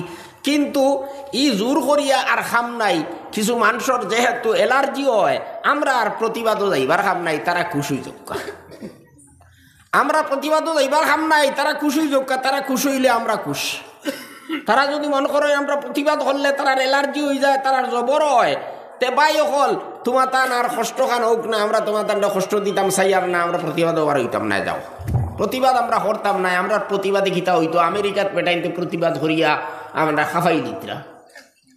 কিন্তু ই জোর করিয়া আর কাম নাই। কিছু মানষর যেহেতু অ্যালার্জি অয়, আমরা আর প্রতিবাদও যাইবার কাম নাই, তারা খুশ অইযাউক্কা। আমরা প্রতিবাদও যাইবার কাম নাই, তারা খুশ অইযাউক্কা, তারা খুশ অইলে আমরা খুশ। তারা যদি মনে করে আমরা প্রতিবাদ করলে তারার অ্যালার্জি অইযায়, তারার জবর অয়, তে ভাই অকল, তুমাতান আর কষ্ট খান অউক না, আমরা তুমাতানরে কষ্ট দিতাম চাইয়ার না, আমরা প্রতিবাদও আর অইতাম নায়। যাও, প্রতিবাদ আমরা করতাম নায়। আমরার প্রতিবাদে কিতা অইতো? আমেরিকাত বেটাইন্তে প্রতিবাদ করিয়া আমরা খাফাই লিতরা,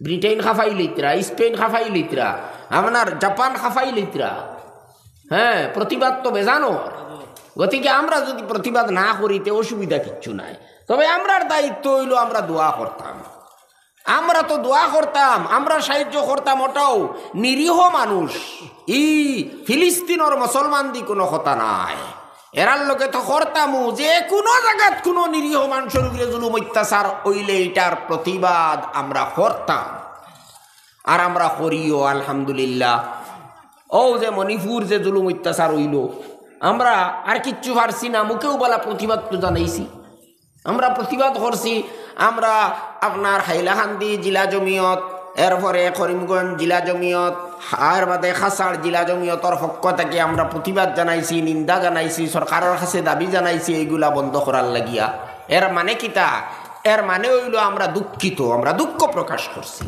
ব্রিটেন খাফাই লিতরা, স্পেন খাফাই লিতরা, আপনার জাপান খাফাই লিতরা। হ্যাঁ, প্রতিবাদ তো বেজানো। গতিকে আমরা যদি প্রতিবাদ না করি, তে অসুবিধা কিচ্ছু নাই। তবে আমরার দায়িত্ব অইলো আমরা দোয়া করতাম। আমরা তো দোয়া করতাম, আমরা সাহায্য করতাম, ওটাও নিরীহ মানুষ। ই ফিলিস্তিনর মুসলমান দি কোনো কথা নাই, এরার লগে তো করতামও। যে কোনো জাগাত কোনো নিরীহ মানষর উপরে জুলুম অত্যাচার অইলে ইটার প্রতিবাদ আমরা করতাম, আর আমরা করিও, আলহামদুলিল্লাহ। অউ যে মণিপুর যে জুলুম অত্যাচার অইলো, আমরা আর কিচ্ছু পারছি না, মুখেও বলা প্রতিবাদ তো জানাইছি। আমরা প্রতিবাদ করছি, আমরা আপনার হাইলাকান্দি জিলা জমিয়ত, এরপরে করিমগঞ্জ জিলা জমিয়ত, এর বাদে কাছাড় জিলা জমিয়তর পক্ষ থাকি আমরা প্রতিবাদ জানাইছি, নিন্দা জানাইছি, সরকারর কাছে দাবি জানাইছি এইগুলা বন্ধ করার লাগিয়া। এর মানে কিতা? এর মানে অইলো আমরা দুঃখিত, আমরা দুঃখ প্রকাশ করছি,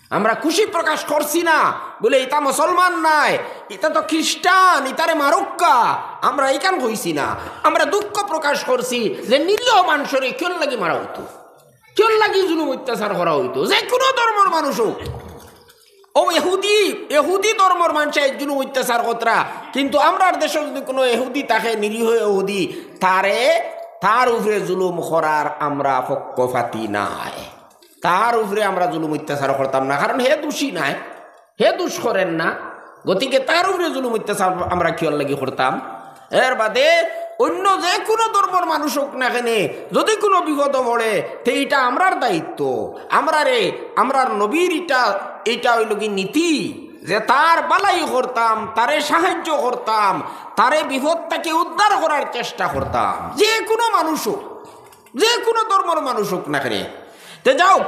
আমরা খুশি প্রকাশ করছি না। বলে, "ইতা মুসলমান নায়, ইতা তো খ্রিস্টান, ইতারে মারুক্কা।" আমরা ইখান কইছি না, আমরা দুঃখ প্রকাশ করছি যে নিরীহ মানষরে কিওর লাগি মারা অইতো, কিওর লাগি জুলুম অত্যাচার করা অইতো, যে কুনু ধর্মর মানুষ অউক। অউ এহুদি, এহুদি ধর্মর মানষে জুলুম অত্যাচার করতরা, কিন্তু আমরার দেশো যুদি কুনু এহুদি থাকে, নিরীহ এহুদি, তারে, তার উপরে জুলুম করার আমরা পক্ষপাতী নায়। তার উপরে আমরা জুলুম অত্যাচার করতাম না, কারণ হে দোষী নায়, হে দোষ করের না। গতিকে তার উপরে জুলুম অত্যাচার আমরা কিওর লাগি করতাম? এর বাদে অইন্য যে কুনু ধর্মর মানুষ অউক না কেনে, যুদি কুনু বিপদো পড়ে, তে ইটা আমরার দায়িত্ব। আমরারে, আমরার নবীর ইটা, ইটা অইলো কি নীতি, যে তার ভালাই করতাম, তারে সাহায্য করতাম, তারে বিপদ থাকি উদ্ধার করার চেষ্টা করতাম, যে কুনু মানুষ অউক, যে কুনু ধর্মর মানুষ অউক না কেনে। তে যাউক,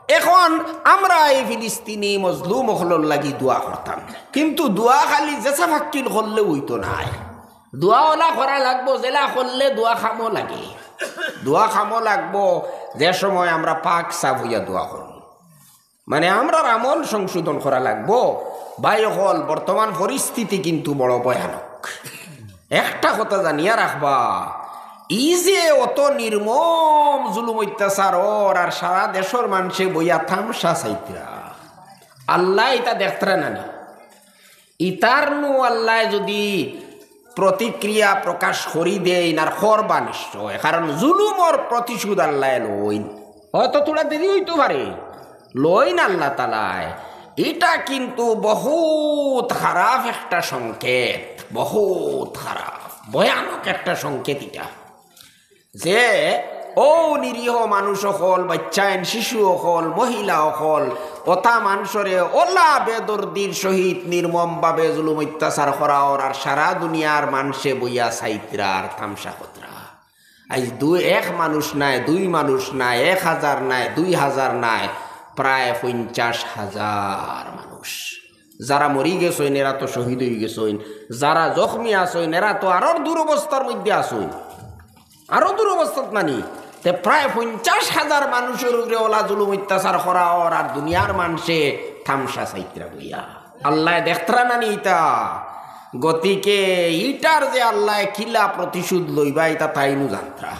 এখন আমরা এই ফিলিস্তিনি মজলুম অকলর লাগি দোয়া করতাম, কিন্তু দোয়া খালি যেছা ফাক্কিল করলে অইতো নায়। দোয়া অলা করা লাগবো, যেলা করলে দোয়া কামো লাগে। দোয়া কামো লাগবো, যে সময় আমরা পাক সাফ অইয়া দোয়া করমু। মানে, আমরার আমল সংশোধন করা লাগবো। ভাই অকল, বর্তমান পরিস্থিতি কিন্তু বড় ভয়ানক। একটা কথা জানিয়া রাখবা, ই যে অত নির্মম জুলুম অত্যাচার অর, আর সারা দেশর মানষে বইয়া তামশা চাইতরা, আল্লায় ইতা দেখতরা না নি? ইতার নু আল্লায় যুদি প্রতিক্রিয়া প্রকাশ করি দেইন, আর করবা নিশ্চয়, কারণ জুলুমর প্রতিশোধ আল্লায় লইন। হয়তো থুড়া দেরি অইতো পারে, লইন আল্লাহ তাআলায়। ইটা কিন্তু বহুত খারাপ একটা সংকেত, বহুত খারাপ, ভয়ানক একটা সংকেত ইটা। যে অউ নিরীহ মানুষ অকল, বাইচ্চাইন, শিশু অকল, মহিলা অকল, অতা মানষরে অলা বেদর্দির সহিত নির্মমভাবে জুলুম অত্যাচার করা অর, আর সারা দুনিয়ার মানষে বইয়া চাইতরা আর তামশা করতরা। আইজ দুই, এক মানুষ নায়, দুই মানুষ নায়, এক হাজার নায়, দুই হাজার নায়, প্রায় পঞ্চাশ হাজার মানুষ। যারা মরি গেছইন, এরা তো শহীদ অইগেছইন, যারা জখমি আছইন, এরা তো আরো দুরবস্থার মধ্যে আছইন। আরো দুরবস্থাত নানি, তে প্রায় পঞ্চাশ হাজার মানুষর উপরে অলা জুলুম অত্যাচার করা অর, আর দুনিয়ার মানষে তামশা চাইতরা বইয়া। আল্লায় দেখতরা নানি ইতা? গতিকে ইটার যে আল্লায় কিলা প্রতিশোধ লইবা, ইতা তাইনউ জানতরা।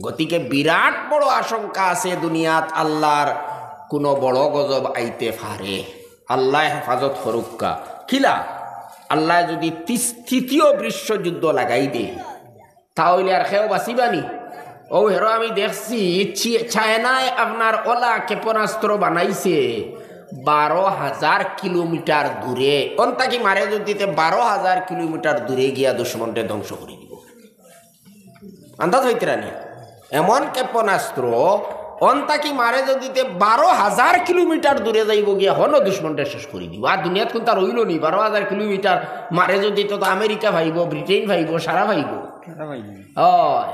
গতিকে বিরাট বড় আশঙ্কা আছে দুনিয়াত আল্লার কুনু বড় গজব আইতে পারে। আল্লায় হেফাজত করুক্কা। কিলা? আল্লায় যুদি তিস-, তৃতীয় বিশ্বযুদ্ধ লাগাই দেয়, তা অইলে আর কেউ বাঁচিবা নি? অউ হেরো আমি দেখছি, চি-, চায়নায় আপনার অলা ক্ষেপণাস্ত্র বানাইছে বারো হাজার কিলোমিটার দূরে। অন থাকি মারে যুদি তে বারো হাজার কিলোমিটার দূরে গিয়া দুশমনরে ধ্বংস করি দিবো। আন্দাজ অইতরা নি? এমন ক্ষেপণাস্ত্র, অন থাকি মারে যুদি তে বারো হাজার কিলোমিটার দূরে যাইবো গিয়া হনো দুশমনরে শেষ করি দিবো। আর দুনিয়াত কুন্তা রইলো নি? বারো হাজার কিলোমিটার মারে যুদি তে তো আমেরিকা পাইবো, ব্রিটেন পাইবো, সারা পাইবো। সারা পাইবো। অয়,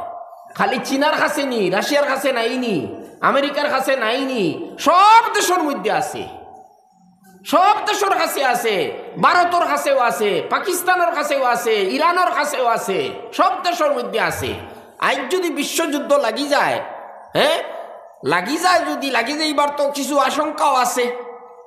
খালি চীনার কাছে নি, রাশিয়ার কাছে নাই নি, আমেরিকার কাছে নাই নি, সব দেশর মধ্যে আছে। সব দেশর কাছে আছে, ভারতর কাছেও আছে, পাকিস্তানর কাছেও আছে, ইরানর কাছেও আছে, সব দেশর মধ্যে আছে। আইজ যুদি বিশ্বযুদ্ধ লাগি যায়, হ্যাঁ, লাগি যায় যুদি, লাগি যাইবার তো কিছু আশঙ্কাও আছে।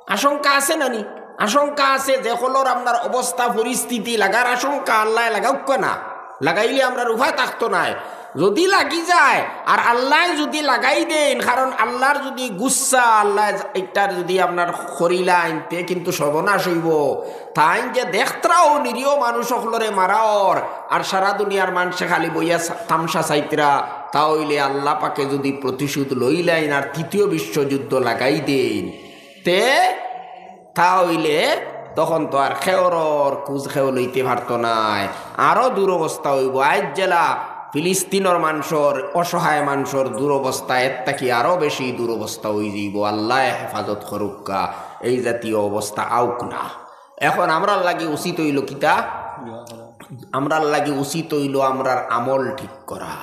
আশঙ্কা আছে নানি? আশঙ্কা আছে, যে হকলর আপনার অবস্থা পরিস্থিতি লাগার আশঙ্কা, আল্লায় লাগাউক্কা না, লাগাইলে আমরার উপায় থাকতো নায়। যুদি লাগি যায়, আর আল্লায় যুদি লাগাই দেইন, কারণ আল্লার যুদি গুসা, আল্লায় ইটার যুদি আপনার করিলাইন, তে কিন্তু সর্বনাশ অইবো। তাইন যে দেখতরা অউ নিরীহ মানুষ অকলরে মারা অর, আর সারা দুনিয়ার মানষে খালি বইয়া সা-, তামশা চাইতরা, তা অইলে আল্লা পাকে যুদি প্রতিশোধ লইলাইন আর তৃতীয় বিশ্বযুদ্ধ লাগাই দেইন, তে তা অইলে তখন তো আর খেওরর খুজ খেও লইতে পারতো নায়, আরো দুরবস্থা অইবো। আইজ যেলা ফিলিস্তিনর মানষর, অসহায় মানষর দুরবস্থা, এর থাকি আরো বেশি দুরবস্থা অইযিবো। আল্লায় হেফাজত করুক্কা, এই জাতীয় অবস্থা আউক না। এখন আমরার লাগি উচিত অইলো কিতা? আমরার লাগি উচিত অইলো আমরার আমল ঠিক করা,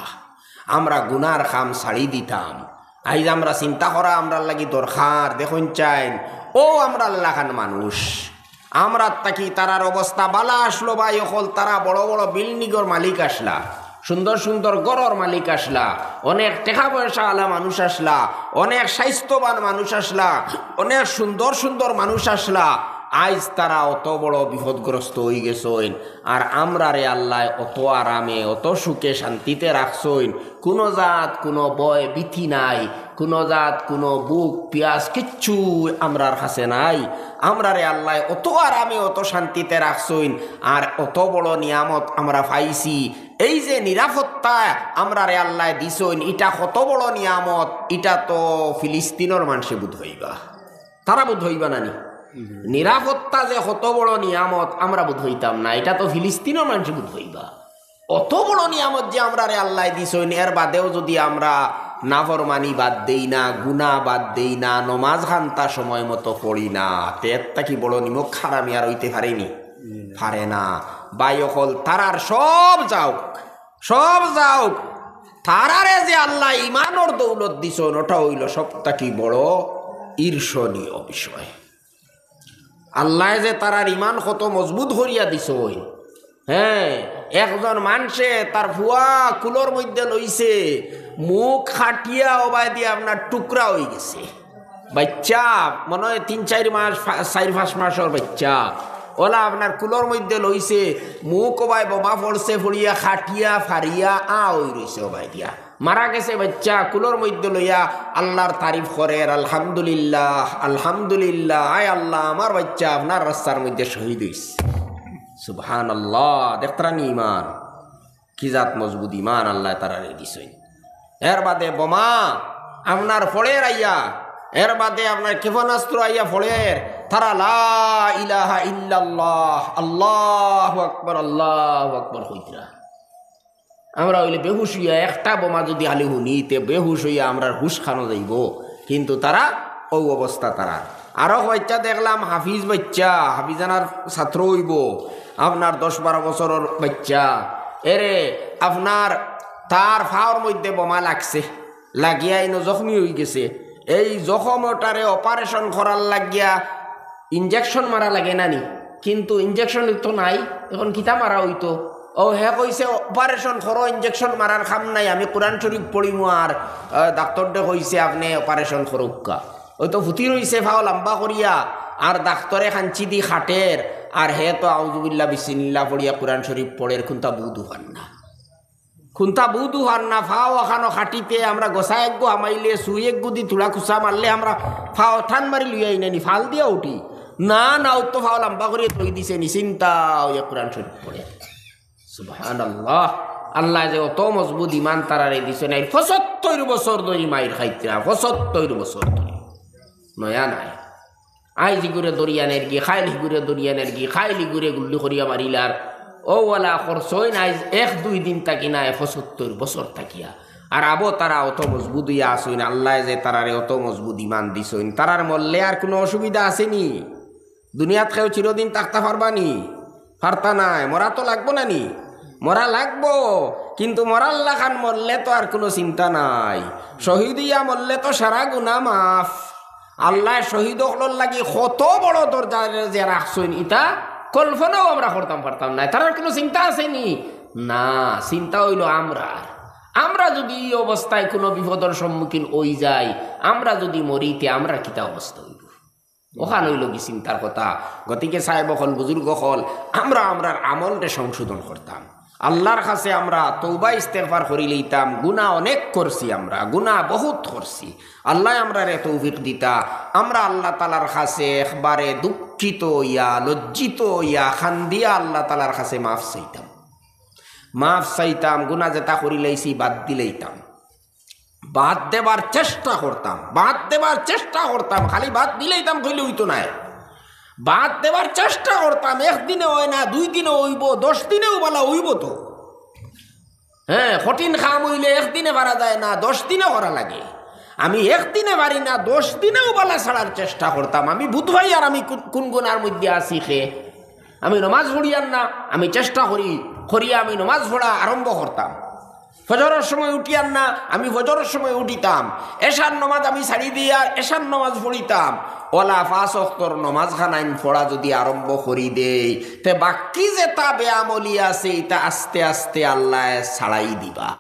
আমরা গুনার কাম ছাড়ি দিতাম। আইজ আমরা চিন্তা করা আমরার লাগি দরকার। দেখইন চাইন, অউ আমরার লাখান মানুষ, আমরার থাকি তারার অবস্থা বালা আছলো ভাই অকল, তারা বড় বড় বিল্ডিংর মালিক আছলা। সুন্দর সুন্দর ঘরর মালিক আছলা, অনেক টেকা পয়সা আলা মানুষ আছলা, অনেক স্বাস্থ্যবান মানুষ আছলা, অনেক সুন্দর সুন্দর মানুষ আছলা। আইজ তারা অত বড় বিপদগ্রস্ত অইগেছইন, আর আমরারে আল্লায় অত আরামে, অত সুখে, শান্তিতে রাখছইন। কুনু জাত, কুনু ভয়, ভীতি নাই, কুনু জাত, কুনু ভুক, পিয়াস, কিচ্ছু আমরার কাছে নাই। আমরারে আল্লায় অত আরামে, অত শান্তিতে রাখছইন, আর অত বড় নিয়ামত আমরা পাইছি। এই যে নিরাপত্তা আমরারে আল্লায় দিছইন, ইটা কত বড় নিয়ামত, ইটা তো ফিলিস্তিনর মানষে বুঝ অইবা, তারা বুঝ অইবা না নি? নিরাপত্তা যে কত বড় নিয়ামত, আমরা বুঝ অইতাম না, ইটা তো ফিলিস্তিনর মানষে বুঝ অইবা। অত বড় নিয়ামত যে আমরারে আল্লায় দিছইন, এর বাদেও যুদি আমরা নাফরমানি বাদ দেই না, গুনা বাদ দেই না, নমাজ খান্তা সময় মতো পড়ি না, তে এর থাকি বড় নিমক হারামি আর অইতে পারে নি? পারে না। ভাই অকল, তারার সব যাউক, সব যাউক, তারারে যে আল্লায় ইমানর দৌলত দিছইন, ওটা অইলো সব থাকি বড় ঈর্ষণীয় বিষয়। আল্লায় যে তারার ইমান কত মজবুত করিয়া দিছইন। হ্যাঁ, একজন মানষে তার ফুয়া কুলর মধ্যে লইছে, মুখ কাটিয়া ওবায়দি আপনার টুকরা অইগেছে। বাইচ্চা, মনে অয় তিন চাইর মাস, ফা-, চাইর পাঁচ মাসর বাইচ্চা, ওলা আপনার কুলর মধ্যে লইছে, মুখ ওবায় বোমা পড়ছে, পড়িয়া কাটিয়া ফারিয়া আ অই রইছে ওবায়দিয়া। মারা গেছে বাইচ্চা, কুলর মধ্যে লইয়া আল্লার তারিফ করের, "আলহামদুলিল্লাহ, আলহামদুলিল্লাহ, আয় আল্লাহ, আমার বাইচ্চা আপনার রাস্তার মধ্যে শহীদ অইছে।" সুবহানাল্লাহ, দেখতারা নি ইমান, কি জাত মজবুত ইমান আল্লায় তারারে দিছইন। এর বাদে বোমা আপনার পড়ের আইয়া, এর বাদে আপনার ক্ষেপণাস্ত্র আইয়া পড়ের, তারা লা ইলাহা ইল্লাল্লাহ, আল্লাহু আকবার, আল্লাহু আকবার কইতরা। আমরা অইলে বেহুশ অইয়া একটা বোমা যুদি খালি হুনি, তে বেহুশ অইয়া আমরার হুশ খানো যাইবো। কিন্তু তারা অউ অবস্থা তারার। আরো বাইচ্চা দেখলাম, হাফিজ বাইচ্চা, হাফিজানার ছাত্র অইবো, আপনার দশ বারো বছরর বাইচ্চা, এরে আপনার তার ফাওর মধ্যে বোমা লাগছে, লাগিয়া ইনো জখমি অইগেছে। এই জখম ওটারে operation করার লাগিয়া injection মারা লাগে না নি? কিন্তু injection তো নাই, এখন কিতা মারা অইতো? ও, হে কইছে, "Operation করো, injection মারার কাম নাই, আমি কোরআন শরীফ পড়িমু।" আর, আহ, ডাক্তররে কইছে, "আপনে operation করউক্কা।" ওই তো ফুতি রইছে ফাও লাম্বা করিয়া, আর ডাক্তরে কাঞ্চি দি কাটের, আর হে তো আউজুবিল্লাহ বিসমিল্লাহ পড়িয়া কোরআন শরীফ পড়ের, কুন্তা বুধ অর না। কুন্তা বুধ অর না, ফাও অখানো কাটিতে আমরা গোসা এগু হামাইলে, সুই এগু দি তুড়া কুচা মারলে আমরা ফাও টান মারি লইয়া ইনানি ফাল দিয়া উঠি। না, না, ও তো ফাও লাম্বা করিয়া থই দিছে নি, চিন্তা অইয়া কোরআন শরীফ পড়ে। সুবহানাল্লাহ। আল্লায় যে অত মজবুত ইমান তারারে দিছইন, পঁচাত্তর বছর ধরি মাইর খাইতরা, পঁচাত্তর বছর ধরি। নয়া নায়। আইজ ইগুরে ধরিয়া নেরগি, কাইল হিগুরে ধরিয়া নেরগি, কাইল ইগুরে গুল্লি করিয়া মারিলার। অউ ওলা করছইন আইজ এক দুই দিন থাকি নায়, পঁচাত্তর বছর থাকিয়া। আর আবো তারা অত মজবুত অইয়া আছইন, আল্লায় যে তারারে অত মজবুত ইমান দিছইন, তারার মরলে আর কুনু অসুবিধা আছে নি? দুনিয়াত কেউ চিরদিন থাকতা পারবা নি? পারতা নায়। মরা তো লাগবো না নি? মরা লাগবো, কিন্তু মরার লাখান মরলে তো আর কুনু চিন্তা নাই। শহীদ অইয়া মরলে তো সারা গুনা মাফ। আল্লায় শহীদ অকলর লাগি কত বড় দরজা যে রাখছইন, ইতা কল্পনাও আমরা করতাম পারতাম নায়। তারার কুনু চিন্তা আছে নি? না, চিন্তা অইলো আমরার। আমরা যুদি ই অবস্থায় কুনু বিপদর সম্মুখীন অই যাই, আমরা যুদি মরি, তে আমরার কিতা অবস্থা অইবো? অখান অইলো গি চিন্তার কথা। গতিকে সাহেব অকল, বুজুর্গ অকল, আমরা আমরার আমলরে সংশোধন করতাম। আল্লার কাছে আমরা তওবা ইস্তেগফার করি লইতাম। গুনা অনেক করছি আমরা, গুনা বহুত করছি। আল্লায় আমরারে তৌফিক দিতা, আমরা আল্লাহ তাআলার কাছে একবারে দুঃখিত অইয়া, লজ্জিত অইয়া, কান্দিয়া আল্লাহ তাআলার কাছে মাফ চাইতাম। মাফ চাইতাম, গুনা যেতা করি লাইছি বাদ দিলাইতাম। বাদ দেবার চেষ্টা করতাম, বাদ দেবার চেষ্টা করতাম, খালি বাদ দিলাইতাম কইলে অইতো নায়। বাদ দেবার চেষ্টা করতাম, একদিনে অয় না, দুই দিনে অইবো, দশ দিনেও বালা অইবো তো। হ্যাঁ, কঠিন কাম অইলে একদিনে পারা যায় না, দশ দিনে করা লাগে। আমি একদিনে পারি না, দশ দিনেও বালা ছাড়ার চেষ্টা করতাম। আমি বুঝ পাই আর আমি কুন, কুন গুনার মধ্যে আছি খে। আমি নমাজ পড়িয়ার না, আমি চেষ্টা করি, করিয়া আমি নমাজ পড়া আরম্ভ করতাম। ফজরর সময় উঠিয়ার না, আমি ফজরর সময় উঠিতাম, এশার নমাজ আমি ছাড়ি দিয়া এশার নমাজ পড়িতাম। অলা পাঁচ অক্তর নমাজ খানাইন পড়া যুদি আরম্ভ করি দেই, তে বাকি যেতা বেআমলি আছে, ইতা আস্তে আস্তে আল্লায় ছাড়াই দিবা।